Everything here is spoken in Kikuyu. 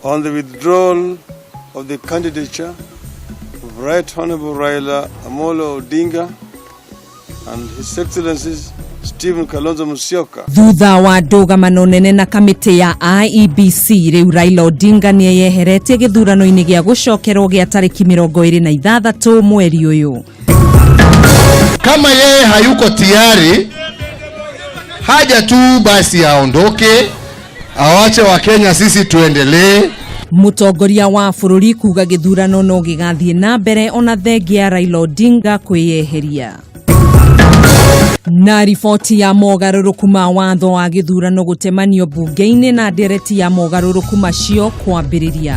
On the withdrawal of the candidature of Right Honorable Raila Amolo Odinga and His Excellencies Stephen Kalonzo Musyoka. Thutha wa ndũgamano nene na kamĩtĩ ya IEBC, rĩu Raila Odinga nĩeyeheretie gĩthurano-inĩ gĩa gũcokerwo gĩa tarĩki 26 mweri ũyũ. Kama yeye hayuko tayari, haja tu basi aondoke, awache Wakenya sisi tuendelee. Mũtongoria wa bũrũri kuga gĩthurano no gĩgathiĩ na mbere ona thengia ya Raila Odinga kwĩyeheria. Na riboti ya mogarũrũku ma watho wa gĩthurano gũtemanio mbunge-inĩ na ndereti ya mogarũrũku macio kwambĩrĩria.